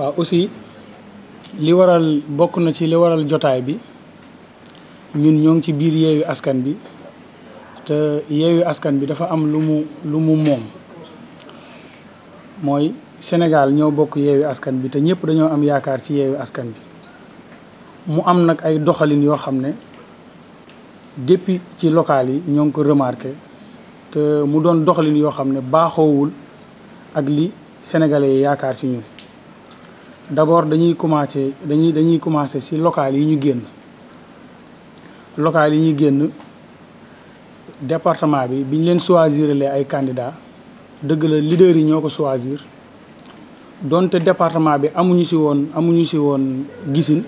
waaw aussi li waral bokk na ci li waral jotaay bi ñun ñoo ngi ci biir Yewwi Askan bi te Yewwi Askan bi dafa am lu mu moom mooy Sénégal ñoo bokk Yewwi Askan bi te ñëpp dañoo am yaakaar ci Yewwi Askan bi mu am nag ay doxalin yoo xam ne depuis ci local yi ñoo ngi ko remarqué te mu doon doxalin yoo xam ne baaxoowul ak li sénégalais yi yaakaar ci ñun. D'abord dañuy commencé ci local yi ñu génn département bi biñ leen choisir ay candidats dëgg la leader yi ñoo ko choisir donte département bi amuñu ci woon gisin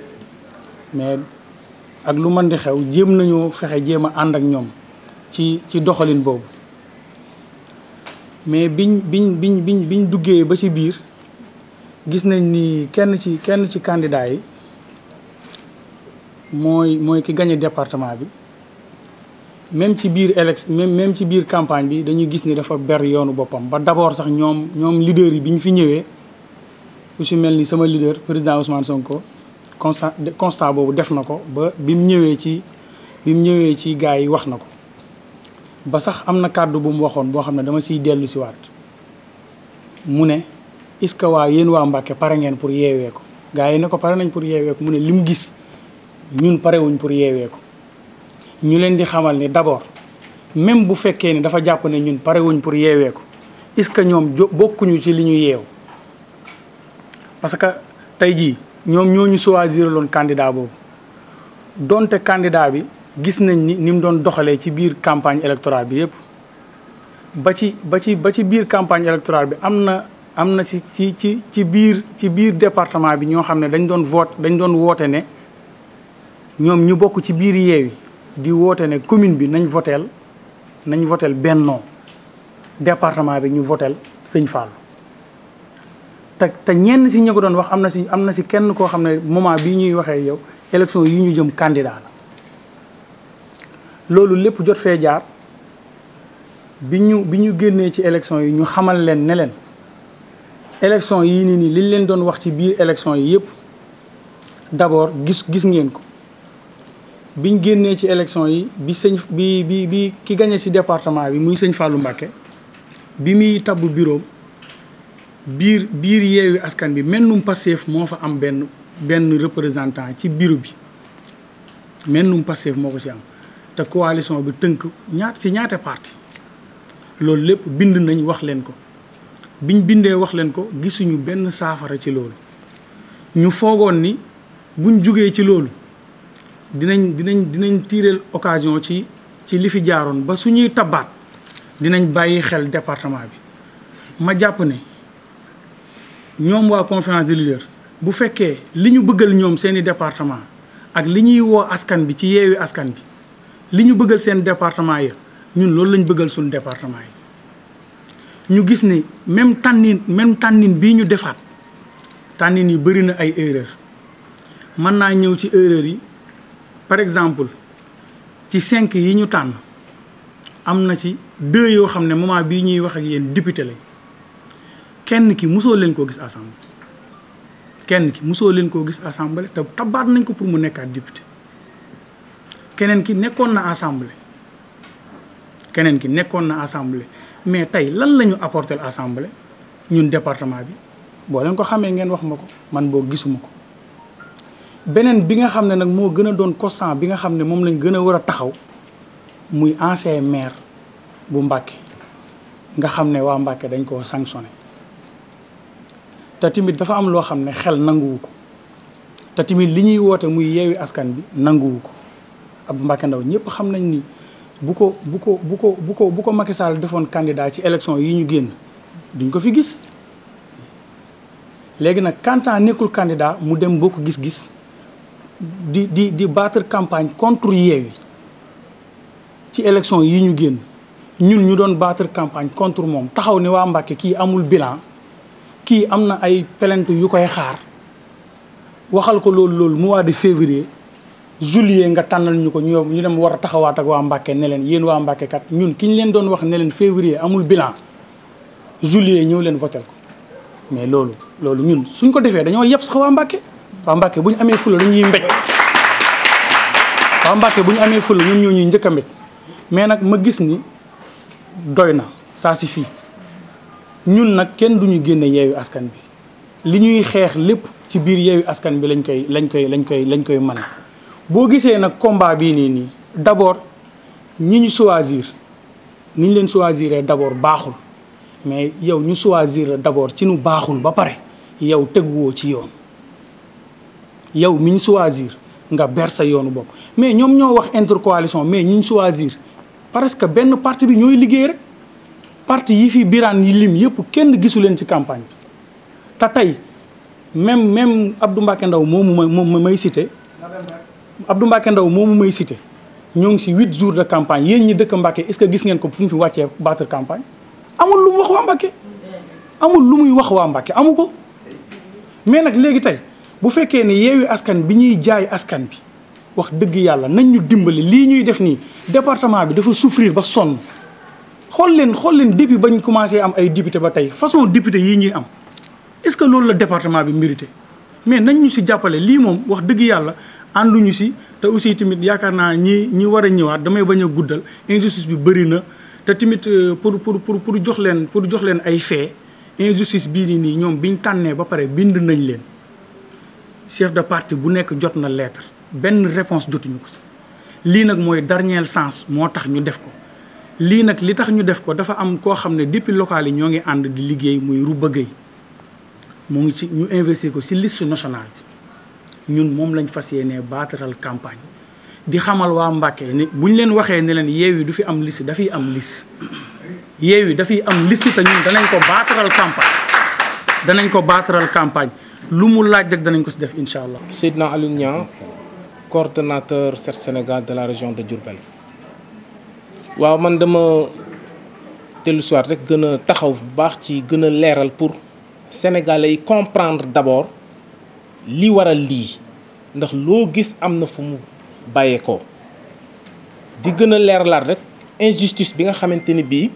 mais ak lu mën di xew jéem nañoo jéem a ànd ak ñoom ci doxalin boobu mais biñ duggee ba ci biir gis nañ ni kenn ci candidat yi mooy ki gagné département bi même ci biir même ci biir campagne bi dañuy gis ni dafa ber yoonu boppam ba d'abord sax ñoom leader yi bi ñu fi ñëwee ku ci mel ni sama leader président Ousmane Sonko constat boobu def na ko ba bi mu ñëwee ci gars yi wax na ko ba sax am na kàddu bu mu waxoon boo xam ne dama ciy dellu si waat mu ne est-ce que yéen waa Mbacké pare ngeen pour yeewee ko gars yi ne ko pare nañ pour yeewee ko mu ne li mu gis ñun parewuñ pour yeewee ko ñu leen di xamal ni d'abord même bu fekkee ni dafa jàpp ne ñun parewuñ pour yeewee ko est-ce que ñoom bokkuñu ci li ñu yeew parce que tey jii ñoom ñoo ñu choisir loon candidat boobu donte candidat bi gis nañ ni mu doon doxalee ci biir campagne électorale bi yëpp ba ci biir campagne électorale bi am na ci biir département bi ñoo xam ne dañ doon woote ne ñoom ñu bokk ci biir Yewwi di woote ne commune bi nañ voteel Benno département bi ñu voteel Sëñ Fall te ñenn si ñi ko doon wax am na si kenn koo xam ne moment bii ñuy waxee yow élection yi ñu jëm candidat la loolu lépp jot fee jaar bi ñu génnee ci élection yi ñu xamal leen ne leen élection yii nii liñ leen doon wax ci biir élection yi yëpp d'abord gis ngeen ko biñ génnee ci élection yi bi ki gagné ci département bi muy Sëñ Fallou Mbacké bi muy tabbu bureau biir Yewwi Askan bi mennum Pastef moo fa am benn représentant ci bureau bi mennum Pastef moo ko ci am te coalition bi tënk ñaata parti loolu lépp bind nañ wax leen ko biñ bindee wax leen ko gisuñu benn saafara ci loolu ñu foogoon ni buñ jugee ci loolu dinañ tirer occasion ci li fi jaaroon ba suñuy tabaat dinañ bàyyi xel département bi ma jàpp ne ñoom waa conférence des leaders bu fekkee li ñu bëggal ñoom seeni département ak li ñuy woo askan bi ci Yewwi Askan bi li ñu bëggal seen département yi ñun loolu lañ bëggal suñu département yi ñu gis ni même tànnin bii ñu defaat tànnin yi bëri na ay erreur mën naa ñëw ci erreur yi par exemple ci 5 yi ñu tànn am na ci 2 yoo xam ne moment bii ñuy wax ak yéen député lañ kenn ki mosoo leen koo gis assemblée te tabaat nañ ko pour mu nekkaat député keneen ki nekkoon na assemblée mais tey lan la ñu apporter assemblée ñun département bi boo leen ko xamee ngeen wax ma ko man boo gisuma ko beneen bi nga xam ne nag moo gën a doon constant bi nga xam ne moom lañ gën a war a taxaw muy ancien maire bu Mbacké nga xam ne waa Mbacké dañ koo sanctionné te tamit dafa am loo xam ne xel nanguwu ko te tamit li ñuy woote muy Yewwi Askan bi nanguwu ko ab Mbacké Ndaw ñëpp xam nañ ni bu ko Macky Sall defoon candidat ci élection yi ñu génn duñ ko fi gis léegi nag kantaa nekkul candidat mu dem bokk gis-gis di battre campagne contre Yewwi ci élection yi ñu génn ñun ñu doon battre campagne contre moom taxaw ne waa Mbacké kii amul bilan kii am na ay plainte yu koy xaar waxal ko loolu mois de février juillet nga tànnal ñu ko ñu dem war a taxawaat ak waa Mbacké ne leen yéen waa Mbacké kat ñun ki ñu leen doon wax ne leen février amul bilan juillet ñëw leen votel ko mais loolu ñun suñ ko defee dañoo yeb sax waa Mbacké bu ñu amee fula dañuy mbéj waa Mbacké bu ñu amee fula ñun ñoo ñuy njëkk a mbéj mais nag ma gis ni doy na ça suffit ñun nag kenn duñu génne Yewwi Askan bi li ñuy xeex lépp ci biir Yewwi Askan bi lañ koy mën boo gisee nag combat bii nii d'abord ñi ñu choisir ni ñu leen choisir d'abord baaxul mais yow ñu choisir la d'abord ci nu baaxul ba pare yow teguwoo ci yoon yow mi ñu choisir nga ber sa yoonu bopp mais ñoom ñoo wax intercoalition mais ñi ñu choisir parce que benn parti bi ñooy liggéey rek parti yi fi biraan yi lim yëpp kenn gisu leen ci campagne bi te tey même Abdou Mbacké Ndaw moomu may cité Abdou Mbacké Ndaw moomu may cité ñoo ngi ci 8 jours de campagne yéen ñi dëkk Mbacké est-ce que gis ngeen ko fu mu fi wàccee Battre campagne amul lu mu wax waa Mbacké amul lu muy wax waa Mbacké amu ko mais nag léegi tey bu fekkee ne Yewwi Askan bi ñuy jaay askan bi wax dëgg yàlla nañ ñu dimbali lii ñuy def nii département bi dafa souffrir ba sonn xool leen depuis bañ commencé am ay député ba tey façon député yii ñuy am est-ce que loolu la département bi mérité mais nañ ñu ci jàppale lii moom wax dëgg yàlla ànduñu ci te aussi tamit yaakaar naa ñi war a ñëwaat damay bañ a guddal injustice bi bëri na te tamit pour jox leen ay fait injustice bii nii ñoom biñ tànnee ba pare bind nañ leen chef de parti bu nekk jot na lettre benn réponse jotuñu ko lii nag mooy dernier sens moo tax ñu def ko lii nag li tax ñu def ko dafa am koo xam ne depuis local yi ñoo ngi ànd di liggéey muy Rouba Gueye mu ngi ci ñu investir ko ci liste nationale bi ñun moom lañ fas yéenee baataral campagne di xamal waa Mbacké ni buñ leen waxee ne leen Yewwi du fi am liste dafay am liste Yewwi dafay am liste te ñun danañ ko baataral campagne lu mu laaj rek danañ ko ci def incha allah. Seydina Aliou Niang coordonnateur CERT Sénégal de la région de Diourbel. waaw man dama dellu si waat rek gën a taxaw bu baax ci gën a leeral pour sénégalais yi comprendre d'abord li waral lii ndax loo gis am na fu mu bàyyeekoo di gën a leeralaat rek injustice bi nga xamante ni bii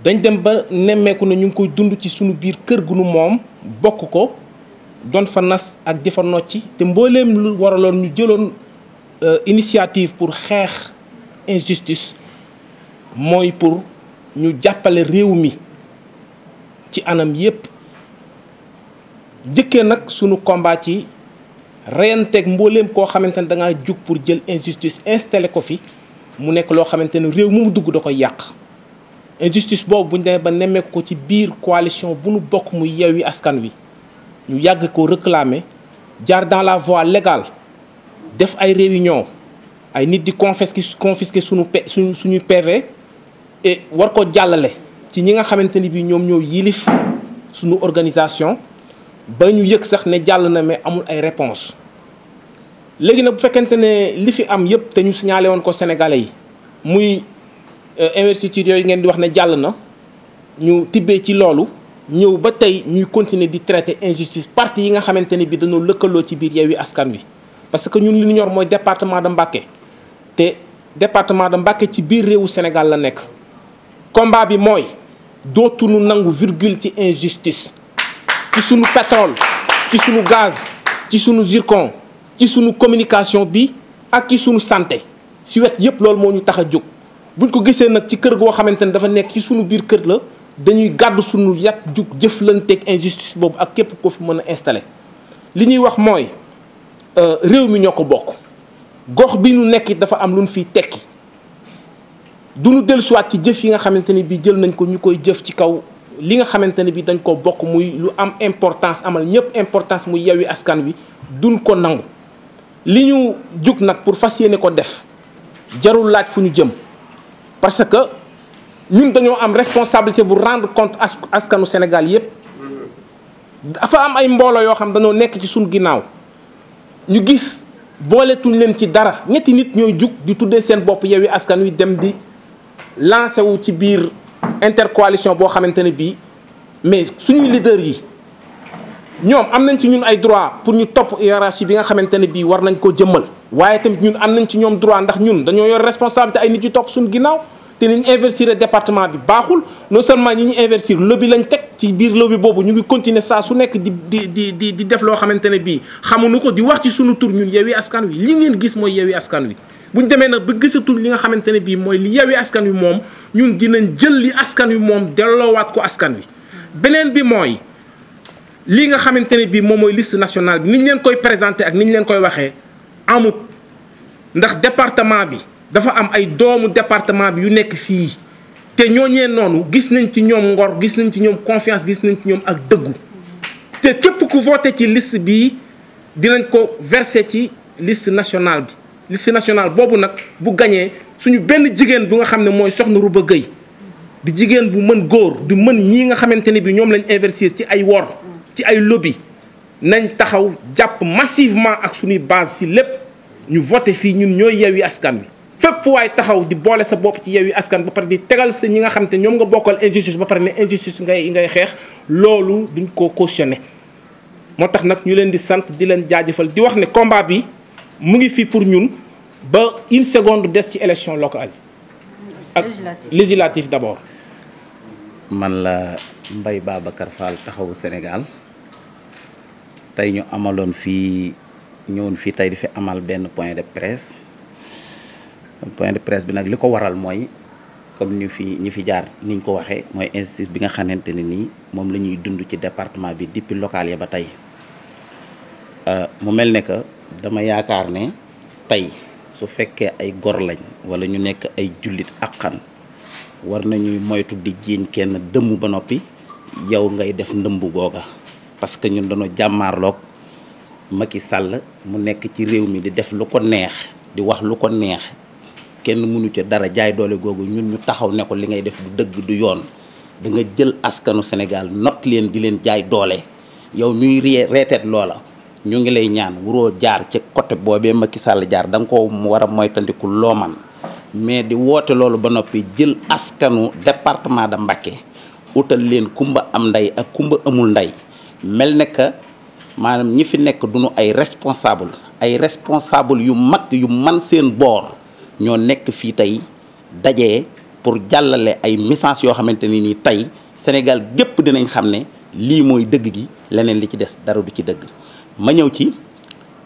dañ dem ba nemmeeku na ñu ngi koy dund ci suñu biir kër gu nu moom bokk ko doon fa nas ak di fa nocci te mbooleem lu waraloon ñu jëloon initiative pour xeex injustice mooy pour ñu jàppale réew mi ci anam yépp njëkkee nag sunu combat ci reyanteeg mbooleem koo xamante ne da ngaa jug pour jël injustice installé ko fi mu nekk loo xamante ne réew mu dugg da koy yàq injustice boobu bu ñu demee ba nemmeeku ko ci biir coalition bu nu bokk muy Yewwi Askan Wi ñu yàgg ko réclamer jaar dans la voie légale def ay réunion ay nit di confisquer suñuy PV et war ko jàllale ci ñi nga xamante ni bi ñoom ñoo yilif suñu organisation ba ñu yëg sax ne jàll na mais amul ay réponse léegi nag bu fekkente ne li fi am yëpp te ñu signalé woon ko Sénégalais yi muy investiture yooyu ngeen di wax ne jàll na ñu tibbee ci loolu ñëw ba tey ñuy continuer di traiter injustice parti yi nga xamante ni bi dañoo lëkkaloo ci biir Yewwi Askan Wi parce que ñun li ñu ñor mooy département de Mbacké te département de Mbacké ci biir réewu Sénégal la nekk combat bi mooy dootuñu nangu virgule ci injustice ci sunu pétrole ci sunu gaz ci sunu zircon ci sunu communication bi ak ci sunu santé si wet yépp loolu moo ñu tax a jóg buñ ko gisee nag ci kër goo xamante ne dafa nekk ci sunu biir kër la dañuy gàddu sunu yat jug jëflanteeg injustice boobu ak képp ko fi mën a installé li ñuy wax mooy réew mi ñoo ko bokk gox bi ñu nekk dafa am lu ñu fiy tekki du ñu dellusiwaat ci jëf yi nga xamante ni bii jël nañ ko ñu koy jëf ci kaw li nga xamante ne bii dañ ko bokk muy lu am importance amal ñëpp importance muy Yewwi Askan Wi duñ ko nangu li ñu jug nag pour fas yéene ko def jarul laaj fu ñu jëm parce que ñun dañoo am responsabilité bu rendre compte askanu Sénégal yépp dafa am ay mbooloo yoo xam dañoo nekk ci suñ ginnaaw ñu gis booletuñ leen ci dara ñetti nit ñooy jug di tuddee seen bopp Yewwi Askan Wi dem di lancé wu ci biir intercoalition boo xamante ne bii mais suñuy leader yi ñoom am nañ ci ñun ay droit pour ñu topp hiérarchie bi nga xamante ne bii war nañ koo jëmmal waaye tamit ñun am nañ ci ñoom droit ndax ñun dañoo yor responsabilité ay nit yu topp suñu ginnaaw te te ni ñu investir département bi baaxul non seulement ñi ñu investir lobby lañ teg ci biir lobby boobu ñu ngi continuer saa su nekk di def loo xamante ne bii xamuñu ko di wax ci sunu tur ñun Yewwi Askan Wi li ngeen gis mooy Yewwi Askan Wi. bu ñu demee nag ba gisatul li nga xamante ne bii mooy li Yewwi Askan Wi moom ñun dinañ jël li askan wi moom delloowaat ko askan wi. beneen bi mooy li nga xamante ne bii moom mooy liste nationale bi ni ñu leen koy présenté ak ni ñu leen koy waxee amut ndax département bi dafa am ay doomu département bi yu nekk fii te ñooñee noonu gis nañ ci ñoom ngor gis nañ ci ñoom confiance gis nañ ci ñoom ak dëggu te képp ku voté ci liste bii dinañ ko versé ci liste nationale bi. liste nationale boobu nag bu gañee suñu benn jigéen bu nga xam ne mooy soxna Rouba Gueye di jigéen bu mën góor du mën ñii nga xamante ne bi ñoom lañ investir ci ay wor ci ay lobby nañ taxaw jàpp massivement ak suñuy base si lépp ñu voté fii ñun ñooy Yewwi Askan Wi fépp fu waay taxaw di boole sa bopp ci Yewwi Askan ba pare di tegal sa ñi nga xamante ne ñoom nga bokkal injustice ba pare ne injustice ngay xeex loolu duñ ko cautionné moo tax nag ñu leen di sant di leen jaajëfal di wax ne combat bi mu ngi fii pour ñun ba une seconde des ci élection locale ak législative d'abord. man la Mbaye Babacar Fall taxawu Sénégal tey ñu amaloon fii ñëwoon fii tey di fi amal benn point de presse bi nag li ko waral mooy comme ñi fi jaar niñ ko waxee mooy injustice bi nga xamante ne nii moom la ñuy dund ci département bi depuis local ya ba tey mu mel ne que dama yaakaar ne tey su fekkee ay gor lañ wala ñu nekk ay jullit akkan war nañuy moytu di jiiñ kenn dëmm ba noppi yow ngay def ndëmb googa parce que ñun dañoo jàmmaarloog Macky Sall mu nekk ci réew mi di def lu ko neex di wax lu ko neex kenn mënu ca dara jaay doole googu ñun ñu taxaw ne ko li ngay def du dëgg du yoon da nga jël askanu Sénégal not leen di leen jaay doole yow ñuy reeteet loola ñu ngi lay ñaan wuroo jaar ci côté boobee Macky Sall jaar da nga ko war a moytandiku loo man mais di woote loolu ba noppi jël askanu département de Mbacké utal leen kumba am ndey ak kumba amul ndey mel ne que maanaam ñi fi nekk duñu ay responsable yu mag yu man seen boor ñoo nekk fii tey dajee pour jàllale ay message yoo xamante ni nii tey Sénégal gépp dinañ xam ne lii mooy dëgg gi leneen li ci des dara du ci dëgg. ma ñëw ci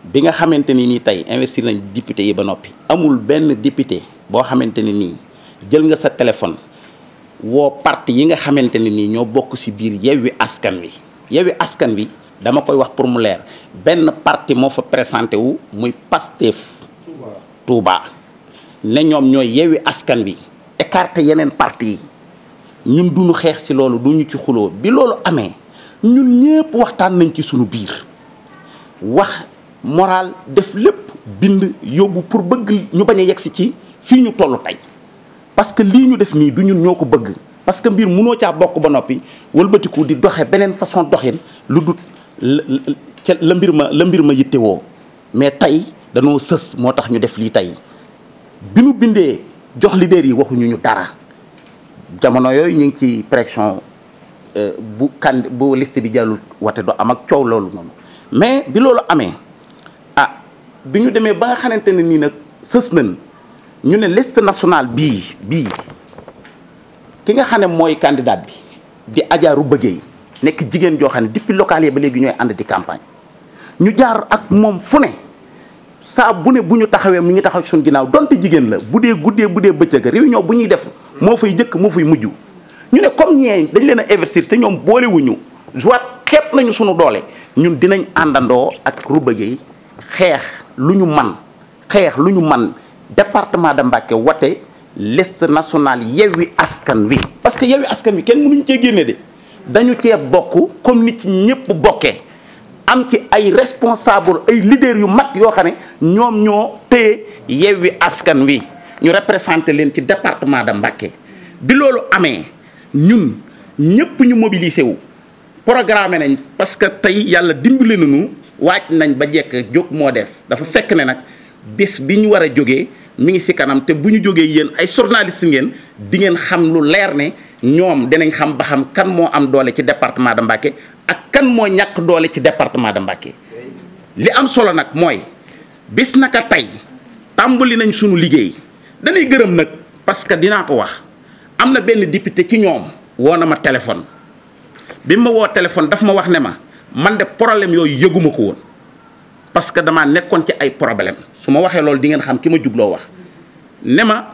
bi nga xamante ni nii tey investir nañ député yi ba noppi amul benn député boo xamante ni nii jël nga sa téléphone woo parti yi nga xamante ne nii ñoo bokk ci biir Yewwi Askan Wi Yewwi Askan Wi dama koy wax pour mu leer benn parti moo fa présenté wu muy Pastef Touba ne ñoom ñooy Yewwi Askan Wi écarté yeneen parti yi ñun duñu xeex ci loolu duñu ci xuloo bi loolu amee ñun ñëpp waxtaan nañ ci sunu biir wax moral def lépp bind yóbbu pour bëgg ñu bañ a yegsi ci fii ñu toll tey parce que lii ñu def nii du ñun ñoo ko bëgg parce que mbir mënoo caa bokk ba noppi wëlbatiku di doxe beneen façon doxin lu dut la mbir ma yittewoo mais tey dañoo sës moo tax ñu def lii tey bi ñu bindee jox leader yi waxuñu ñu dara jamono yooyu ñu ngi ci pression bu liste bi jàllul wate do am ak coow loolu noonu mais bi loolu amee bi ñu demee ba nga xamante ne nii nag sës nañ ñu ne liste nationale bii ki nga xam ne mooy candidat bi di Adja Rouba Gueye nekk jigéen joo xam ne depuis local yi ba léegi ñooy ànd di campagne ñu jaar ak moom fu ne saa bu ne bu ñu taxawee mi ngi taxaw suñu ginnaaw donte jigéen la bu dee guddee bu dee bëccëg réunion bu ñuy def moo fay jëkk moo fay mujj ñu ne comme ñee dañ leen a investir te ñoom boolewuñu joie xeeb nañu suñu doole ñun dinañ àndandoo ak Rouba Gueye xeex lu ñu man département de Mbacké wate liste nationale Yewwi Askan Wi parce que Yewwi Askan Wi kenn mënuñu cee génne de dañu cee bokk comme nit ñëpp bokkee am ci ay responsable ay leader yu mag yoo xam ne ñoom ñoo téye Yewwi Askan Wi ñu représenté leen ci département de Mbacké bi loolu amee ñun ñëpp ñu mobilisé wu programme nañ parce que tey yàlla dimbali nañu waaj nañ ba jekk jóg moo des dafa fekk ne nag bis bi ñu war a jógee mi ngi ci kanam te bu ñu jógee yéen ay journaliste ngeen di ngeen xam lu leer ne ñoom dinañ xam ba xam kan moo am doole ci département de Mbacké ak kan moo ñàkk doole ci département de Mbacké li am solo nag mooy bis naka tey tàmbali nañ sunu liggéey dañuy gërëm nag parce que dinaa ko wax am na benn député ci ñoom woo na ma téléphone bi ma woo téléphone daf ma wax ne ma man de problème yooyu yëguma ko woon parce que damaa nekkoon ci ay problème su ma waxee loolu di ngeen xam ki ma jubloo wax ne ma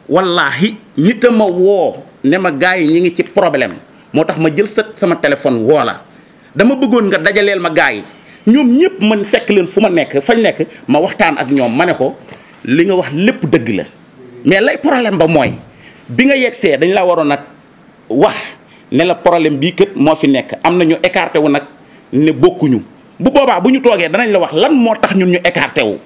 wallaahi nit a ma woo ne ma gars yi ñi ngi ci problème moo tax ma jël sama téléphone woo la dama bëggoon nga dajaleel ma gars yi ñoom ñëpp man fekk leen fu ma nekk fañ nekk ma waxtaan ak ñoom ma ne ko li nga wax lépp dëgg la mais lay problème ba mooy bi nga yegsee dañ la waroon nag wax ne la problème bii kët moo fi nekk am na ñu écarté wu nag ne bokkuñu bu boobaa bu ñu toogee danañ la wax lan moo tax ñun ñu écarté wu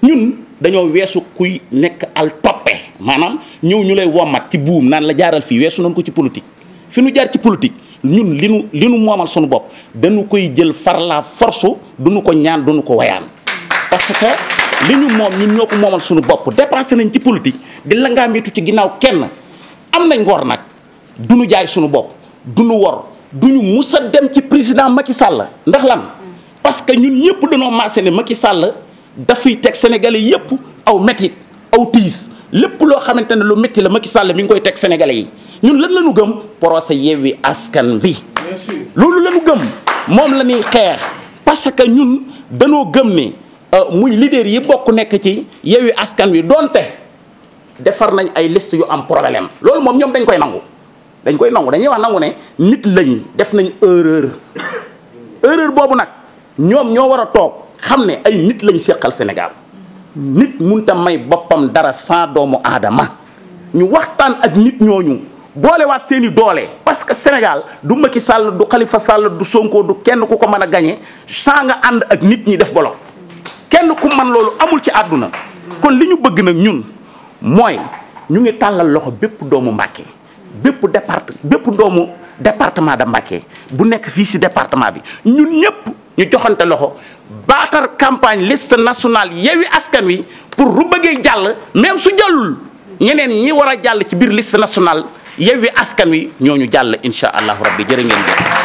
ñun dañoo weesu kuy nekk al toppe maanaam ñëw ñu lay wommat ci buum naan la jaaral fii weesu nañ ko ci politique fi ñu jaar ci politique ñun li nu moomal suñu bopp dañu koy jël far la force duñu ko ñaan duñu ko wayaan parce que li ñu moom ñun ñoo ko moomal suñu bopp dépensé nañ ci politique di la ngaa miitu ci ginnaaw kenn am nañ ngor nag duñu jaay suñu bopp duñu wor duñu mus a dem ci président Macky Sall ndax lan parce que ñun ñëpp dañoo maase ne Macky Sall dafay teg Sénégalais yëpp aw métit aw tiis lépp loo xamante ne lu métti la Macky Sall mi ngi koy teg Sénégalais yi ñun lan la ñu gëm procès Yewwi Askan Wi loolu la ñu gëm moom la ñuy xeex parce que ñun dañoo gëm ne muy leader yi bokk nekk ci Yewwi Askan Wi donte defar nañ ay liste yu am problème loolu moom ñoom dañ koy nangu dañuy wax nangu ne nit lañ def nañ erreur boobu nag ñoom ñoo war a toog xam ne ay nit lañ seqal Sénégal nit munta may boppam dara sans doomu aadama ñu waxtaan ak nit ñooñu boolewaat seeni doole parce que Sénégal du Macky Sall du Khalifa Sall du Sonko du kenn ku ko mën a gañe sans nga ànd ak nit ñi def bolo kenn ku man loolu amul ci àdduna kon li ñu bëgg nag ñun mooy ñu ngi tàllal loxo bépp doomu Mbacké bépp doomu département de Mbacké bu nekk fii ci département bi ñun ñëpp ñu joxante loxo Battre campagne liste nationale Yewwi Askan Wi pour ru bëggee jàll même su jàllul ñeneen ñi war a jàll ci biir liste nationale Yewwi Askan Wi ñooñu jàll incha allahu rabbi jërë ngeen jëf